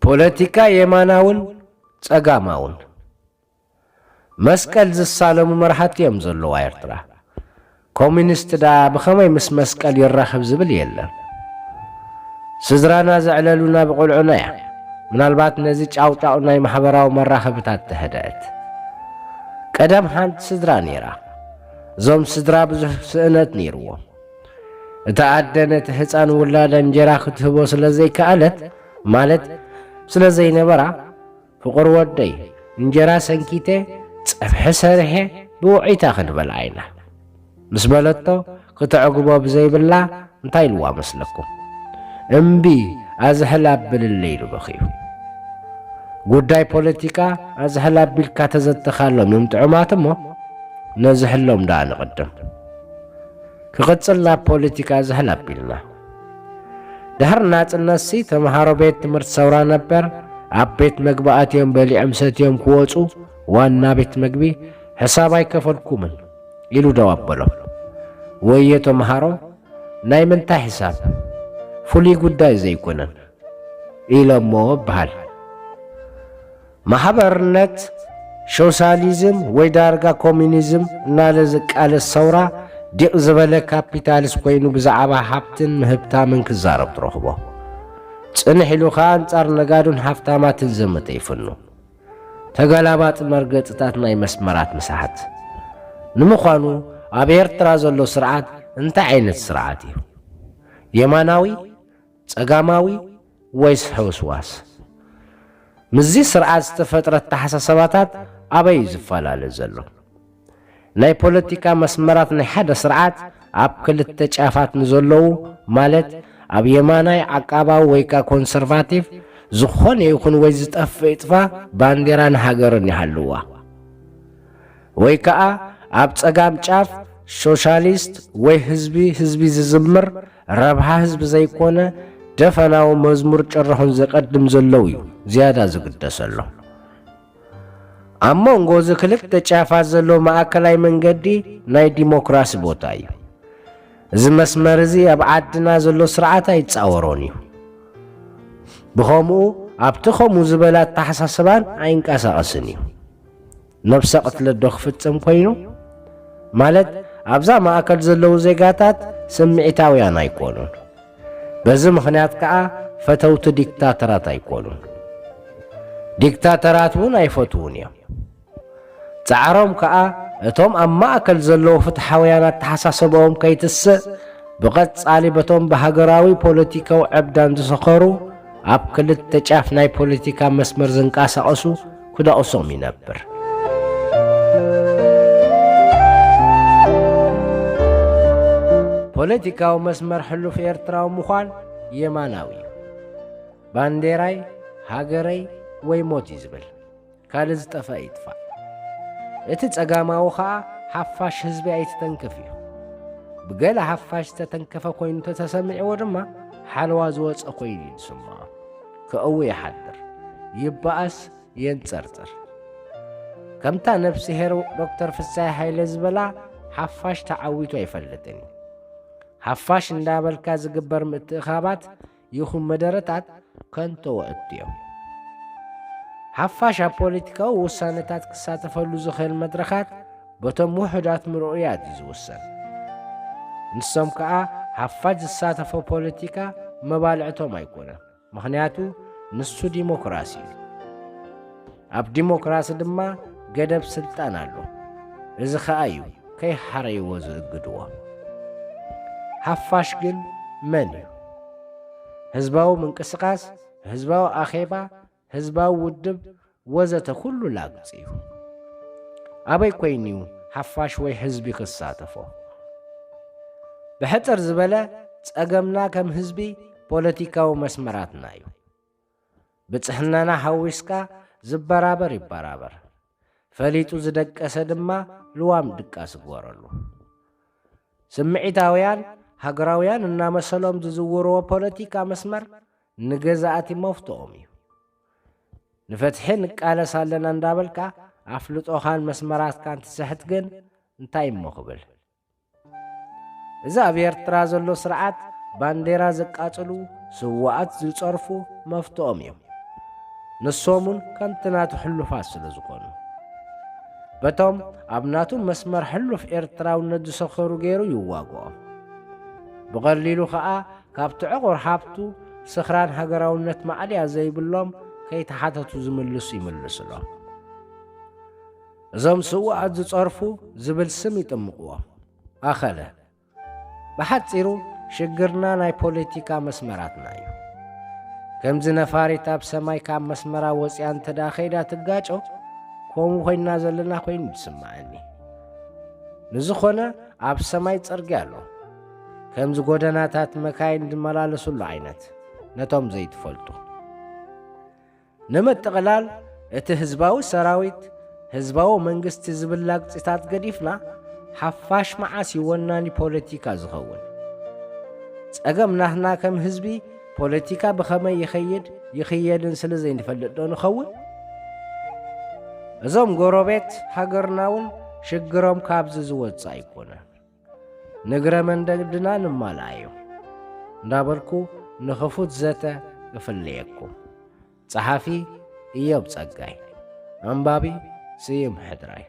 ፖለቲካ የማናውን ጸጋማውን። መስቀል ዝሳለሙ መራሕቲ እዮም ዘለዋ ኤርትራ። ኮሚኒስት ደኣ ብኸመይ ምስ መስቀል ይራኸብ ዝብል የለን። ስድራና ዘዕለሉና ብቆልዑና እያ። ምናልባት ነዚ ጫውጫው ናይ ማሕበራዊ መራኸብታት ተህደአት። ቀደም ሓንቲ ስድራ ነይራ። እዞም ስድራ ብዙሕ ስእነት ነይርዎም። እታ ኣደ ነቲ ህፃን ውላዳ እንጀራ ክትህቦ ስለ ዘይከኣለት፣ ማለት ስለ ዘይነበራ፣ ፍቑር ወደይ፣ እንጀራ ሰንኪተ፣ ጸብሒ ሰሪሐ፣ ብውዒታ ክንበልዓ ኢና ምስ በለቶ፣ ክተዕግቦ ብዘይብላ እንታይ ኢልዋ መስለኩም? እምቢ፣ ኣዝሕል ኣብልለይ ኢሉ በኺዩ። ጉዳይ ፖለቲካ ኣዝሕል ኣቢልካ ተዘተኻሎም እዮም ጥዑማት እሞ፣ ነዝሕሎም ደኣ ንቕድም። ክቕጽል ናብ ፖለቲካ ኣዝሕል ኣቢልና። ድሕሪ ናጽነትሲ ተምሃሮ ቤት ትምህርቲ ሰውራ ነበር፣ ኣብ ቤት መግቢ ኣትዮም በሊዖም ሰትዮም ክወጹ ዋና ቤት መግቢ ሕሳብ ኣይከፈልኩምን ኢሉ ደው ኣበሎም። ወየ ተምሃሮ፣ ናይ ምንታይ ሕሳብ? ፍሉይ ጉዳይ ዘይኮነን ኢሎሞ በሃል። ማሕበርነት፣ ሶሻሊዝም ወይ ዳርጋ ኮሚኒዝም እናለ ዝቃለስ ሰውራ ዲቕ ዝበለ ካፒታሊስት ኮይኑ ብዛዕባ ሃብትን ምህብታምን ክዛረብ ትረኽቦ። ጽንሕ ኢሉ ኸኣ ኣንጻር ነጋዱን ሃብታማትን ዘመተ ይፍኑ። ተገላባጢ መርገጽታት ናይ መስመራት ምሳሓት። ንምዃኑ ኣብ ኤርትራ ዘሎ ስርዓት እንታይ ዓይነት ስርዓት እዩ? የማናዊ፣ ጸጋማዊ ወይስ ሕውስዋስ? ምስዚ ስርዓት ዝተፈጥረ ኣተሓሳሰባታት ኣበይ እዩ ዝፈላለ ዘሎ? ናይ ፖለቲካ መስመራት ናይ ሓደ ስርዓት ኣብ ክልተ ጫፋት ንዘለዉ፣ ማለት ኣብ የማናይ ዓቃባዊ ወይ ከኣ ኮንሰርቫቲቭ፣ ዝኾነ ይኹን ወይ ዝጠፍእ ይጥፋ ባንዴራን ሃገርን ይሃልዋ፣ ወይ ከኣ ኣብ ጸጋም ጫፍ ሶሻሊስት ወይ ህዝቢ ህዝቢ ዝዝምር፣ ረብሓ ህዝቢ ዘይኮነ ደፈናዊ መዝሙር ጭርሖን ዘቐድም ዘለዉ እዩ ዝያዳ ዝግደሰሎም። ኣብ መንጎ እዚ ክልተ ጫፋት ዘሎ ማእከላይ መንገዲ ናይ ዲሞክራሲ ቦታ እዩ። እዚ መስመር እዚ ኣብ ዓድና ዘሎ ስርዓት ኣይጻወሮን እዩ። ብኸምኡ ኣብቲ ከምኡ ዝበለ ኣተሓሳስባን ኣይንቀሳቐስን እዩ። ነብሰ ቅትለት ዶ ክፍጽም ኮይኑ? ማለት ኣብዛ ማእከል ዘለዉ ዜጋታት ስምዒታውያን ኣይኮኑን። በዚ ምኽንያት ከኣ ፈተውቲ ዲክታተራት ኣይኮኑን። ዲክታተራት እውን ኣይፈትዉን እዮም። ጻዕሮም ከኣ እቶም ኣብ ማእከል ዘለዉ ፍትሓውያን ኣተሓሳስባኦም ከይትስእ ብቐጻሊ በቶም ብሃገራዊ ፖለቲካዊ ዕብዳን ዝሰኸሩ ኣብ ክልተ ጫፍ ናይ ፖለቲካ መስመር ዝንቀሳቐሱ ክዳቑሶም ይነብር። ፖለቲካዊ መስመር ሕሉፍ ኤርትራዊ ምዃን የማናዊ እዩ። ባንዴራይ፣ ሃገረይ ወይ ሞት እዩ ዝብል። ካልእ ዝጠፍአ ይጥፋእ። እቲ ጸጋማዊ ኸኣ ሓፋሽ ህዝቢ ኣይትተንክፍ እዩ። ብገለ ሓፋሽ ዝተተንከፈ ኮይኑ እንተተሰሚዕዎ ድማ ሓለዋ ዝወጸ ኮይኑ እዩ ዝስምዖ። ከእዊ ይሓድር፣ ይበኣስ፣ የንጸርጽር። ከምታ ነፍስሄር ዶክተር ፍስሃ ሃይለ ዝበላ ሓፋሽ ተዓዊቱ ኣይፈልጥን እዩ። ሓፋሽ እንዳበልካ ዝግበር ምትእኻባት ይኹን መደረታት ከንቶ ወእቱ እዮም። ሓፋሽ ኣብ ፖለቲካዊ ውሳነታት ክሳተፈሉ ዝኽእል መድረኻት በቶም ውሑዳት ምርኡያት እዩ ዝውሰን። ንሶም ከኣ ሓፋሽ ዝሳተፎ ፖለቲካ መባልዕቶም ኣይኮነን። ምኽንያቱ ንሱ ዲሞክራሲ እዩ። ኣብ ዲሞክራሲ ድማ ገደብ ስልጣን ኣሎ። እዚ ኸኣ እዩ ከይሓረይዎ ዝእግድዎ። ሓፋሽ ግን መን እዩ? ህዝባዊ ምንቅስቓስ፣ ህዝባዊ ኣኼባ፣ ህዝባዊ ውድብ ወዘተ ኩሉ ላግጺ እዩ። ኣበይ ኮይኑ እዩ ሓፋሽ ወይ ህዝቢ ክሳተፎ? ብሕጽር ዝበለ ጸገምና ከም ህዝቢ ፖለቲካዊ መስመራትና እዩ። ብጽሕናና ሓዊስካ ዝበራበር ይበራበር። ፈሊጡ ዝደቀሰ ድማ ልዋም ድቃስ ይግበረሉ። ስምዒታውያን፣ ሃገራውያን እናመሰሎም ዝዝውርዎ ፖለቲካ መስመር ንገዛእቲ መፍትኦም እዩ። ንፍትሒ ንቃለስ ኣለና እንዳበልካ ኣፍልጦኻን መስመራትካን ትስሕት ግን እንታይ እሞ ክብል? እዚ ኣብ ኤርትራ ዘሎ ስርዓት ባንዴራ ዘቃጽሉ፣ ስዉኣት ዝጸርፉ መፍትኦም እዮም። ንሶም እውን ከምቲ ናቱ ሕሉፋት ስለ ዝኾኑ፣ በቶም ኣብ ናቱ መስመር ሕሉፍ ኤርትራውነት ዝሰኸሩ ገይሩ ይዋግኦም። ብቐሊሉ ኸኣ ካብቲ ዕቑር ሃብቱ ስኽራን ሃገራውነት ማዕልያ ዘይብሎም ከይተሓተቱ ዝምልሱ ይምልስሎም። እዞም ስውኣት ዝጸርፉ ዝብል ስም ይጥምቕዎም። ኣኸለ። ብሓጺሩ ሽግርና ናይ ፖለቲካ መስመራትና እዩ። ከምዚ ነፋሪት ኣብ ሰማይ ካብ መስመራ ወጺኣ እንተ ደኣ ከይዳ ትጋጮ፣ ከምኡ ኮይንና ዘለና ኮይኑ ዝስምዓኒ። ንዝኾነ ኣብ ሰማይ ጽርግያ ኣሎ። ከምዚ ጎደናታት መካይን ዝመላለስሉ ዓይነት፣ ነቶም ዘይትፈልጡ። ንምጥቕላል፣ እቲ ህዝባዊ ሰራዊት፣ ህዝባዊ መንግስቲ ዝብል ላግጺታት ገዲፍና፣ ሓፋሽ መዓስ እዩ ወናኒ ፖለቲካ ዝኸውን? ጸገም ናህና ከም ህዝቢ ፖለቲካ ብኸመይ ይኸይድ ይኽየድን ስለ ዘይንፈልጥ ዶ ንኸውን? እዞም ጎረቤት ሃገርና እውን ሽግሮም ካብዚ ዝወጽእ ኣይኮነን። ንግረ መንገድና ንማልኣዮ እንዳበልኩ ንኽፉት ዘተ እፍልየኩም። ጸሓፊ ኢዮብ ጸጋይ፣ ኣንባቢ ስዩም ሕድራይ።